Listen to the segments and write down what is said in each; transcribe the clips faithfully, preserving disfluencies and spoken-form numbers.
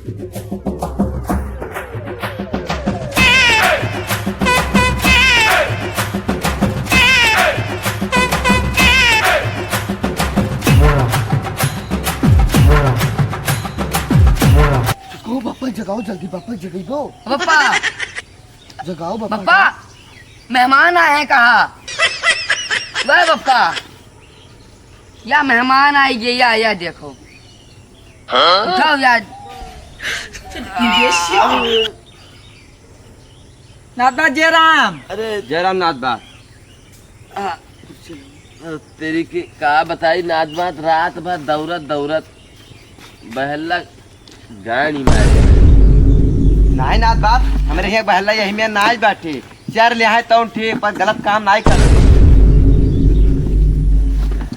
जगाओ बापा, जगाओ जल्दी बापा, जगाओ। बापा। जगाओ बापा। बापा, मेहमान आए हैं कहा? वह बापा, या मेहमान आई गए, या, या देखो। हाँ? उठाओ यार। नाथ बा जयराम। अरे जयराम नाथ बा। आ, तेरी की का बताई नाथ बा, रात भर दौड़त दौड़त बहला गाड़ी मारे। नाहीं नाथ बा, हमरे हियाँ बहला यही में नाहीं बाटे। चर ले आए तौन ठीक, पर गलत काम नाहीं करते।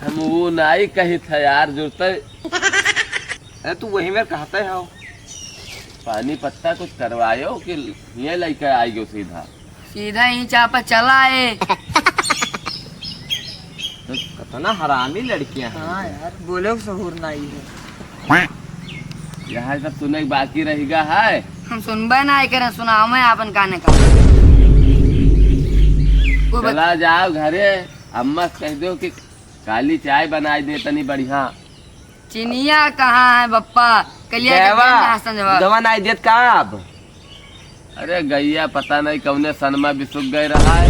हम वो नाहीं कही था यार, जुड़ते। अरे तू वही में कहते हो। पानी पत्ता कुछ करवायो कि ये लइके आई गयो सीधा? सीधा ही चापा चला है। तो कितना हरामी लड़कियां हैं। हाँ यार, बोले को सहूर नाहीं है। यहाँ सब सुने के बाकी रहेगा है। हम सुनबे नाहीं करें, सुनाओ मैं आपन काने का। वो बत- चला जाओ घरे, अम्मा से कह दो कि काली चाय बनाई दे तनी बढ़िया। चिनिया कहाँ है बप्पा? कलिया के देवा, दिन ना संजवा। दूधवा नाहीं देत का अब? अरे गइया पता नहीं कौने सन में बिसुक गए रहा है।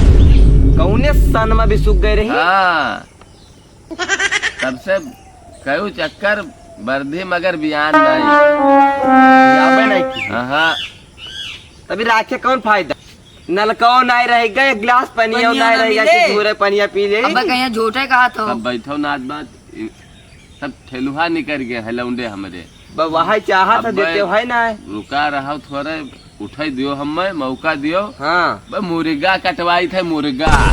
कौने सन में बिसुक गए रही? हाँ। तब से कयू चक्कर बर्धी मगर बियान नहीं। बियाबे नहीं की। हाँ। तभी राखे कौन फायदा? नलकौ नाहीं रह गए, एक गिलास पनिया पनिया नाहीं ना रह गए मिले। कि घूरे पनिया पी ले। अब कहीं झूठे कहा तो। अब बैठो नाथ बा, सब ठेलुहा निकल गए हैं लौंडे हमरे। ब-, वही चाहत है, अब देते भाई, है ना। रुका रहो थोड़े, उठाई दियो हमें, मौका दियो। हाँ। बे मुर्गा कटवाई थे, मुर्गा।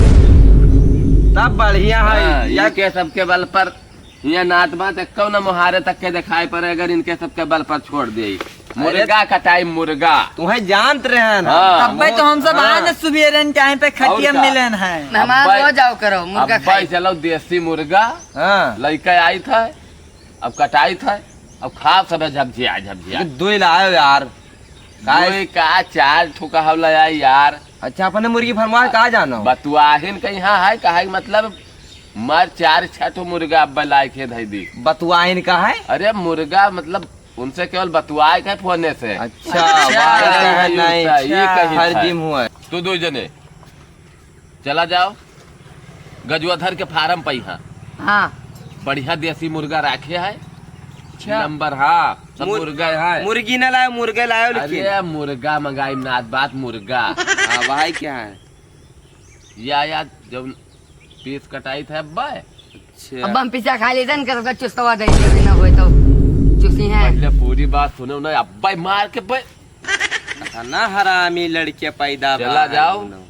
तब बढ़िया है। हाँ, या इनके सबके बल पर यहाँ नात बात एक्को न मोहारे तक के दिखाई पड़े, अगर इनके सबके बल पर छोड़ दे। अरे मुर्गा कटाई, मुर्गा। तुम्हें जानत रहे हैं ना। हाँ। तब भाई तो हम सब हाँ। आज सुबेरे टाइम पे खटिया और का? मिलन है। मेहमान अब्बे, हो जाओ करो, मुर्गा अब भाई खाई। चलो देसी मुर्गा हाँ। लइके आई था। अब कटाई था, अब खाब सबे झपझिया, झपझिया। लेकिन दुई लायो यार। काहे? दुई का चार ठो कहव लाया यार। अच्छा, अपने मुर्गी फरमाए कहाँ जानो? बतुआहिन कहीं है, कहे के मतलब मर चार छह ठो मुर्गा अब लाए के धई दी। बतुआहिन का है? अरे मुर्गा मतलब उनसे केवल बतुआए के फोने से। अच्छा, अच्छा। बात है, ये नहीं। ये कही फर्जी था। मुँह है। तू दो जने चला जाओ, गजोधर के फार्म पे यहाँ। हाँ। बढ़िया देसी मुर्गा राखे है। अच्छा। नंबर, हाँ, सब मुर-, मुर्गा है। मुर्गी ना लायो, मुर्गे लायो लेकिन। अरे, मुर्गा मंगाई, नात बात मुर्गा। हाँ, वही क्या है? या, या, जब पीस कटाई था अब्बा। अच्छा। अब हम पीछा खा लेते हैं, इनका सबका चुस्तवा दे दिया, ना होए तो चुसी हैं। पहले पूरी बात सुनो ना, अब्बा मार के बे-, ना हरामी लड़के पैदा चला बा, जाओ। दोनों।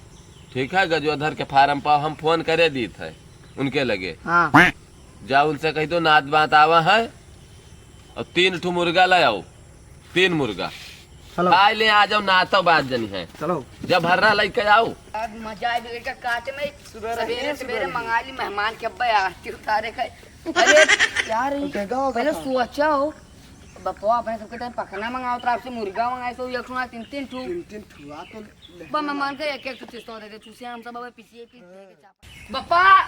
ठीक है, गजोधर के फार्म पर हम फोन करे दीत है उनके लगे। हाँ। जा उनसे कह दो नात बात आवा है और तीन ठो मुर्गा ले आओ, तीन मुर्गा। चलो। खाए ले आ जाओ, नातो बात जनी है। चलो। जब हर्रा लइके आओ। आज मजा आए बिगड़ के काटे में। सुबेरे सवेरे, ही सवेरे सुबेरे। मंगा ली मेहमान के अब्बे आरती उतारे का। अरे यार, ये ओके, गाओ, पहले गाओ। सोचा हो, बप्पा अपने सबके टाइम पखना मंगाओ, तो आपसे मुर्गा मंगाए, सो एक ठो ना तीन, तीन ठो। तीन, तीन ठो, आ तो ले बा मेहमान के एक, एक ठो चीज तो दे दे, चूसे हम सब अबे पीछे, पीछे के चाप। बप्पा,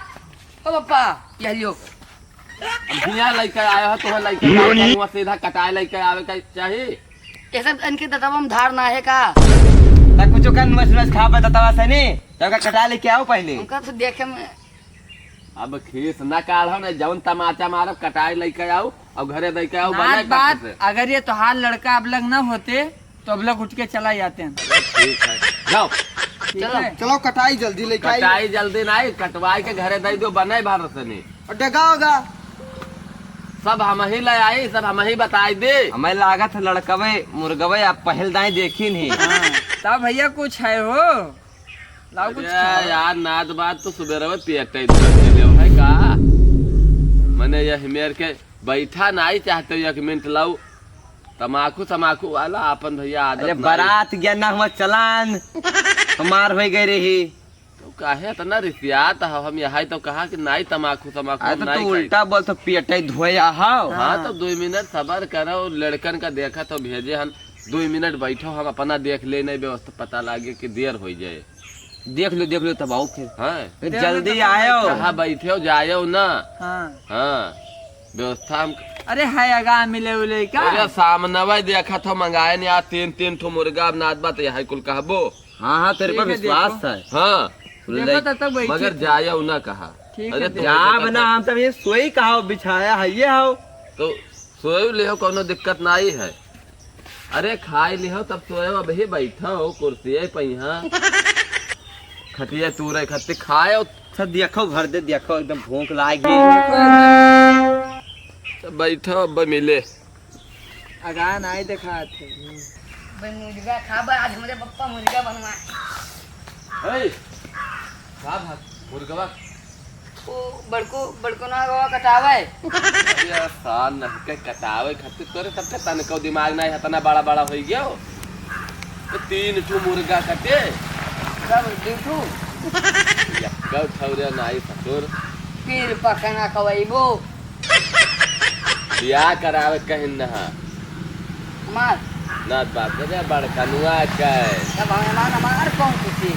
ओ बप्पा, ये लियो। अब बिया लइके आया है, तोहे लइके आवे का, मुँह सीधा कटाए लइके आवे का चाही। ये सब इनके दतवा में धार ना है का? ता कुछ का नोच नोच खा पे दतवा से नहीं, तो का कटाए लइके आओ पहले। उनका तो देखे में अब खीस ना काढ़ो ना, जौन तमाचा मारब, कटाई लइके आओ और घरे दइके आओ, नात बनाए बात, कष्ट से। अगर ये तोहार लड़का अब लग ना होते, तो अब लग उठ के चला जाते हैं। ठीक है, जाओ। ठीक चलो। है? चलो, कटाई जल्दी लेके आई। कटाई जल्दी नहीं, कटवाई के घरे दे दो, बनाए भारत से नहीं। और डगा होगा। सब हम ही ले आई, सब हम ही बताई दे। हमें लागत है लड़कवे, मुर्गवे, आप पहल दाई देखी नहीं। हाँ। तब भैया कुछ है हो? लाओ कुछ अरे खाओ। यार, नात बात तो सुबेरे में पेट टाइट करके ले है का? मने यह मेर के बैठा नाई चाहते हो एक मिनट लाओ। तमाकू, तमाकू वाला आपन भैया आदत अरे नाई। बारात गया ना हुआ चलान। हमार हो गए रही। तो काहे इतना रिसियात हो? हम यहाँ तो कहा कि नाई तमाकू, तमाकू अरे हम तो नाई तू खाई। उल्टा बोल तो पेटे धोए आहाओ। हाँ, हाँ। तो दुई मिनट सबर करो, लड़कन का देखा तो भेजे हन, दुई मिनट बैठो, हम अपना देख ले, नहीं व्यवस्था पता लागे कि देर हो जाए। देख लो, देख लो, तब आओ फिर। हाँ। ए, जल्दी आयो। कहाँ बैठे हो, जायो ना। हाँ। हाँ, व्यवस्था हम अरे है अगा मिले उले का? अरे सामनवा देखा था, मंगाए नहीं, आज तीन, तीन ठो मुर्गा, अब नात बात यहाँ कुल कहबो। हाँ, हाँ, तेरे ठीक पर है, विश्वास देखो। है। हाँ। देखो, ले, तब तक बैठी मगर थी। जायो ना कहा। ठीक अरे है, तुम देखो। जाब ना, हम तब ये सोई कहा बिछाया है, ये हो। तो सोई ले हो, कोनो दिक्कत नहीं है। अरे खाई लिहो तब सोयो, अबही बैठो कुर्सिये पे यहाँ। खटिया तूरे खत्ती खायो। अच्छा देखो घर दे, देखो एकदम भूख लागी। तो बैठो अब मिले। अगा नाई देखात है। भाई मुर्गा खाबा आज हमरे पप्पा मुर्गा बनवा। ए, का भात? मुर्गवा? ओ बड़को, बड़को ना गवा कटावे। अरे आसान नहीं के कटावे खातिर तोरे सबके तनको दिमाग नहीं है, इतना बड़ा बड़ा हो गयो। तो तीन ठो मुर्गा कटे। सब दू ठो। यक्का ठौरे नाई ससुर। फिर पकना कवैबो। बियाह करावे कहिन नहा। हमार। ना बाप रे, बड़कनुआ के। तब हम हमार, हमार कौन खुशी?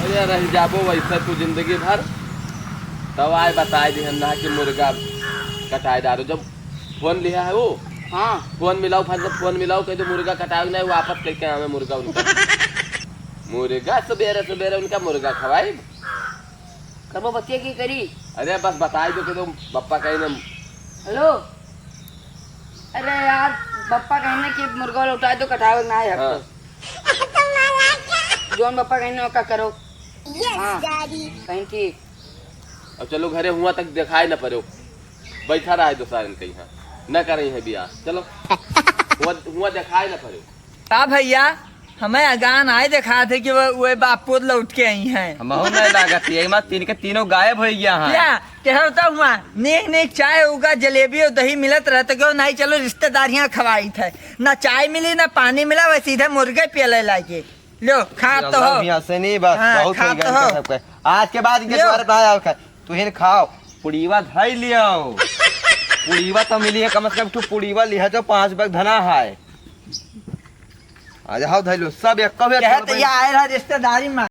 अरे रह जाबो वैसे तू जिंदगी भर। तब आए बताए दिहन ना कि मुर्गा कटाए डारो। जब फोन लिहा है वो, हाँ। फोन मिलाओ, फिर से फोन मिलाओ, कह दो मुर्गा कटावे नहीं, वापस करके हमें मुर्गा उनका। मुर्गा सुबेरे सुबेरे उनका मुर्गा खवाई। कबो बतिया की करी? अरे बस बताई दो कि तुम बप्पा कहीं ना। हेलो, अरे यार, बप्पा कहीं ना कि मुर्गा लौटा दो, कटावे ना है हाँ। आपको। जोन बप्पा कहीं ना का करो। यस हाँ, डैडी। कहीं ठीक। अब चलो घरे हुआ तक दिखाई ना पड़ो, बैठा रहा है दोसारन कहीं, हाँ, न कर रही है बियाह, चलो हुआ, हुआ दिखाई ना पड़ो। का भैया, हमें अगान आए देखा थे कि वो, वो बापुर लौट के आई हैं। हमहू नहीं लागत, यही मार तीन के तीनों गायब हो गया है। क्या? कहो तो हुआ, नेक नेक चाय उगा, जलेबी और दही मिलत रहते, क्यों नहीं, चलो रिश्तेदारियां खवाई थे। ना चाय मिली, ना पानी मिला, वह सीधे मुर्गे पियले लागे। लो, खा तो हो। यहाँ से नहीं, बस हाँ, बहुत खा हो गया तो इनका हो। सबका। आज के बाद इनके लो। द्वारे ना आओ खा। तू ही खाओ, पुड़ीवा धई लियो। पुड़ीवा तो मिली है, कम से कम तू पुड़ीवा लिहा जो पाँच बग धना है। आ जाओ, धई लो, सब एक कवे कहत ये आए रहा रिश्तेदारी में।